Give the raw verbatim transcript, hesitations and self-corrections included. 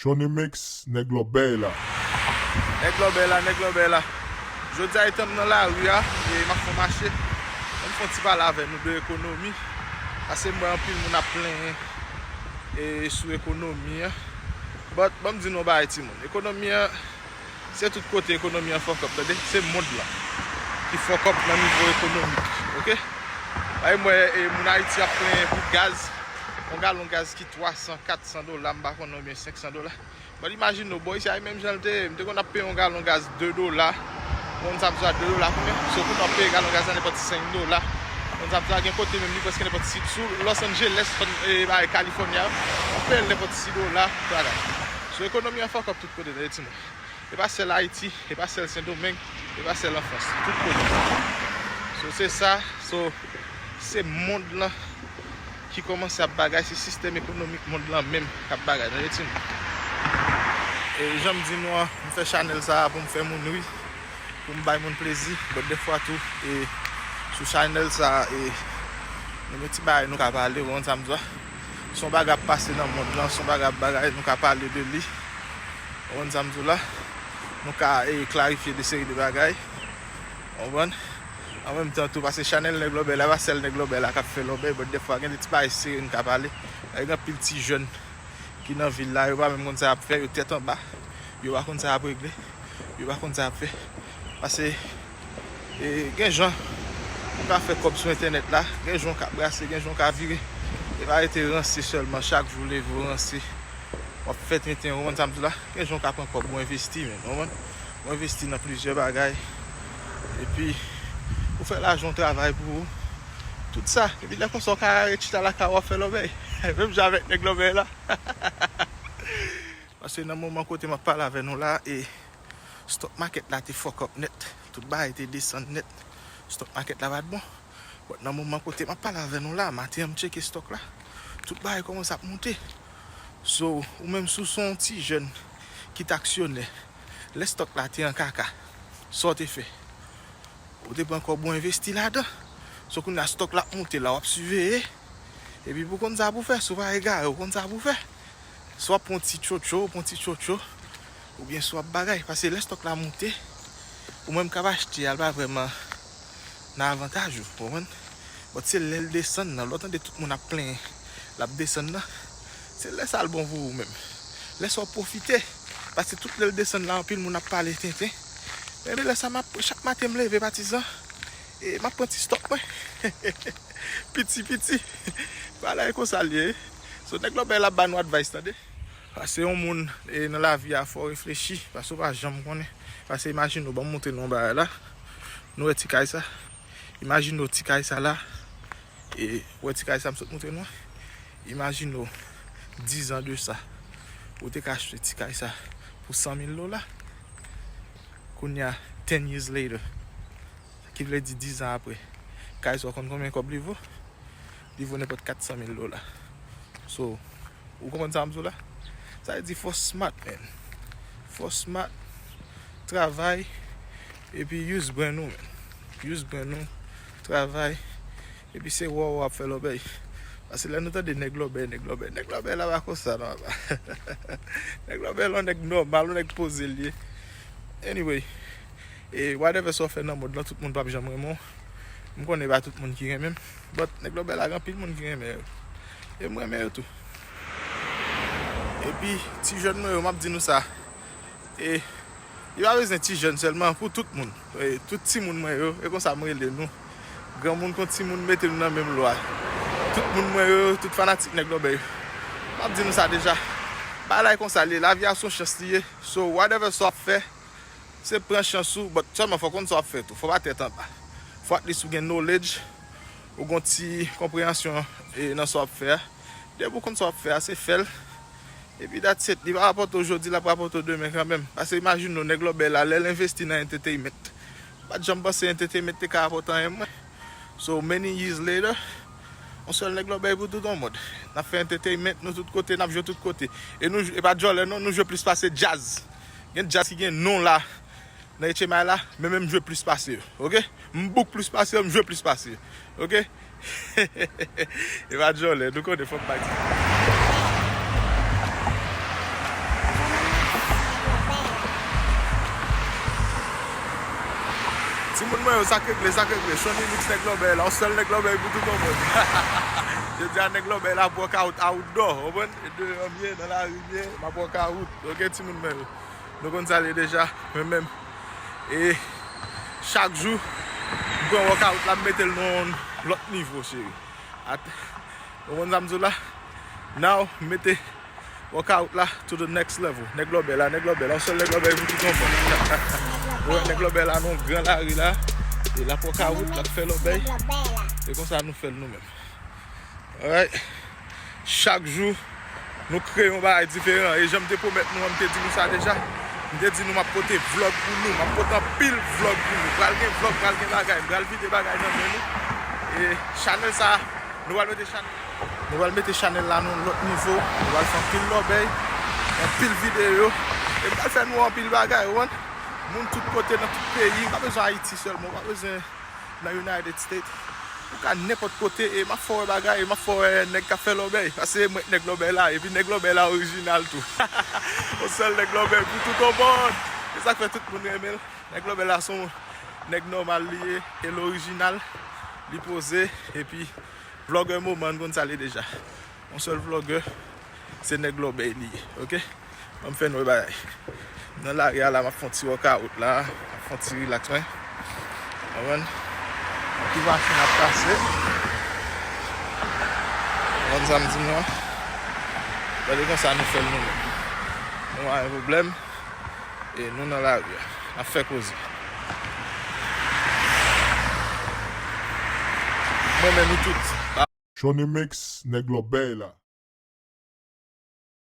Johnny Mix, nèg lòbèy la. Nèg lòbèy la, nèg lòbèy la. Jodi a, etan m nan lari a, e m ap fè yon mache. Ann fè yon ti pale avè nou de ekonomi. Paske m wè anpil moun ap plenyen e sou ekonomi an. But, ban m di nou yon bagay, timoun. Ekonomi an, se tout kote ekonomi an fuck up, tande? Se mond lan ki fuck up nan nivo ekonomik, oke? Paske m wè e, moun Ayiti ap plenyen pou gaz. Yon galon gaz ki twa san, kat san dola, m pa konnen, oubyen senk san dola. But imajine w, bò, isi a e menm jan l te ye. M te konn ap peye yon galon gaz de dola. Ou konn sa m di w a, de dola konbyen? So, kounye a w ap peye galon gaz la nenpòt senk dola. Ou konn sa m di w a, gen kote menm li prèske nenpòt sis, sou Los Angeles, fòn, e, bay California, w ap peye l nenpòt sis dola, bagay. So, ekonomi an fuck up tout kote, tande, timoun. E pa sèl Ayiti, e pa sèl Sendomeng, e pa sèl an Frans. Tout kote. So, se sa, so, se mond lan ki kòmanse ap bagay, se sistèm ekonomik mond lan menm k ap bagay, tande, timoun. E jan m di nou an, m fè chanèl sa a pou m fè moun ri, pou m bay moun plezi, but dèfwa tou, e sou chanèl sa a, e nou gen ti bagay nou ka pale, ou konn sa m di w a. Se yon bagay ap pase nan mond lan, se yon bagay ap bagay, nou ka pale de li. Ou konn sa m di w la? Nou ka, e, klarifye de seri de bagay. Ou konprann? An menm tan tou, paske chanèl nèg lòbèy la, pa sèl nèg lòbèy la k ap fè lòbèy, but dèfwa gen de ti bagay serye n ka pale. Gen anpil ti jèn ki nan vil la, yo pa menm konn sa y ap fè, yo tèt anba, yo pa konn sa y ap regle, yo pa konn sa y ap fè. Paske, e, gen jan ou ka fè kòb sou entènèt la, gen jan w ka brase, gen jan w ka vire. E pa rete ranse sèlman, chak jou w leve w ranse. W ap fè tenten, ou konprann sa m di w la? Gen jan w ka pran kòb ou envesti, men, ou konprann? Ou envesti nan plizyè bagay. Epi, ou fè lajan w travay pou ou. Tout sa. Epi lè konsa, w ka ret chita lakay ou, w ap fè lòbèy. Menm jan avèk nèg lòbèy la. Paske nan moman kote m ap pale avè nou la, e stock market la te fuck up nèt. Tout bagay te desann nèt. Stock market la pa t bon. But nan moman kote m ap pale avè nou la, maten an m tcheke stock la, tout bagay kòmanse ap monte. So, ou menm si w se yon ti jèn ki t aksyonè, lè stock la te an kaka, sa w te fè? Ou te pran kòb ou envesti ladan. So, kounye a stock la ap monte la, w ap siveye. Epi pou konn sa pou fè, si w pa egare, ou konn sa pou fè. Si w ap pran yon ti tchotcho, ou pran yon ti tchotcho, oubyen si w ap bagay. Paske lè stock la monte, ou menm k ap achte a, l pa vrèman nan avantaj ou, w konprann? But se lè l desann nan, lè w tande tout moun ap plenyen, l ap desann nan, se lè sa l bon pou ou menm. Lè sa w pwofite, paske tout lè l desann la, anpil moun ap pale tenten. Ebyen lè sa, m ap, chak maten m leve, patizan, e m ap pran ti stock mwen. Piti, piti. Bagay konsa l ye. So, nèg lòbèy la ap ba nou advice, tande. Paske yon moun, e, nan lavi a, fò w reflechi. Paske w pa janm konnen. Paske imajine w, ban m montre nou yon bagay la. Nou wè ti kay sa? Imajine w ti kay sa la. E, ou wè ti kay sa m sot montre nou an? Imajine w, diz an de sa, ou te ka achte ti kay sa pou san mil dola. Kounye a, ten years later, ki vle di diz an apre, kay sa w konn konbyen kòb li vo? Li vo nenpòt kat san mil dola. So, ou konprann sa m di w la? Sa vle di fò smart, man. Fò smart, travay, epi use brain ou, man. Use brain ou, travay, epi se wè w ap fè lòbèy. Paske lè nou tande nèg lòbèy, nèg lòbèy, nèg lòbèy la pa konsa non, papa. Nèg lòbèy la yon nèg nòmal, yon nèg poze l ye. Anyway, e whatever sa w fè nan mond lan, tout moun p ap janm renmen w. M konnen pa tout moun ki renmen m, but nèg lòbèy la gen anpil moun ki renmen yo. E m renmen yo tou. Epi, ti jèn mwen yo, m ap di nou sa. E, li pa bezwen ti jèn sèlman, pou tout moun. E, tout timoun mwen yo, e konsa m rele nou. Granmoun kon timoun, mete nou nan menm lwa. Tout moun mwen yo, tout fanatik nèg lòbèy yo. M ap di nou sa deja. Bagay la e konsa li ye, lavi a se yon chans li ye. So, whatever sa w ap fè, se pran chans ou, but sèlman fò w konn sa w ap fè tou. Fò w pa tèt anba. Fò at least ou gen knowledge, ou gen yon ti konpreyansyon, e, nan sa w ap fè a. Depi w konn sa w ap fè a, se fè l. Epi that's it. Li pa rapòte w jodi, l ap rapòte w demen kanmenm. Paske imajine w, nèg lòbèy la, lè l envesti nan entertainment, m pa t janm panse entertainment te ka rapòte anyen mwen. So, many years later, yon sèl nèg lòbèy pou tout yon mond. N ap fè entertainment, nou tout kote, n ap jwe tout kote. E nou, e pa djòlè non, nou jwe plis pase djaz. Gen djaz ki gen non la nan H M I la, men menm jwe plis pase yo, oke? M book plis pase yo, m jwe plis pase yo, oke? E pa djòlè, nou konnen fòk bay ti. Moun mwen yo, sa k regle, sa k regle. Sony Mix, nèg Lòbèy la, yon sèl nèg Lòbèy pou tout yon moun. Jodi a nèg Lòbèy la ap workout outdoor, w konprann? E deyò m ye, nan lari m ye, m ap workout. Oke, timoun mwen yo. Nou konn sa l ye deja, mwen menm. E chak jou, m pran workout la, m mete l nan yon lòt nivo, cheri. At, w konprann sa m di w la? Now, m mete workout la to the next level. Nèg Lòbèy la, nèg Lòbèy la, yon sèl nèg Lòbèy pou tout yon moun. Ou wè nèg Lòbèy la, nan yon gran lari la. E l ap workout, l ap fè lòbèy. E konsa nou fè l nou menm. Alright. Chak jou, nou kreye yon bagay diferan. E jan m te pwomèt nou an, m te di nou sa deja. M te di nou m ap pote vlòg pou nou. M ap pote anpil vlòg pou nou. Pral gen vlòg, pral gen bagay. M pral vide bagay nan men nou. E chanèl sa, nou pral mete chanèl, nou pral mete chanèl la nan yon lòt nivo. Nou pral fè anpil lòbèy, anpil videyo. E m pral fè nou anpil bagay, ou konprann? Moun tout kote, nan tout peyi. M pa bezwen Ayiti sèlman, m pa bezwen nan United States. Ou ka nenpòt kote, e m ap fè w wè bagay, e m ap fè w wè nèg k ap fè lòbèy. Paske mwen nèg lòbèy la, epi nèg lòbèy la orijinal tou. Yon sèl nèg lòbèy pou tout yon moun. E sa k fè tout moun renmen l. Nèg lòbèy la se yon nèg nòmal li ye, e l orijinal, li poze, epi vlogger moman, n konn sa l ye deja. Yon sèl vlogger, se nèg lòbèy li ye, oke? Ban m fè nou wè bagay. Nan lari a la, m ap fè yon ti workout la, m ap fè yon ti relax mwen. Konprann? Yon ti machin ap pase. Konprann sa m di nou an? Gade konsa nou fè l nou menm. Nou pa gen pwoblèm. E nou nan lari a. N ap fè koze. Mwen menm nou tout. Sony Mix, nèg lòbèy la.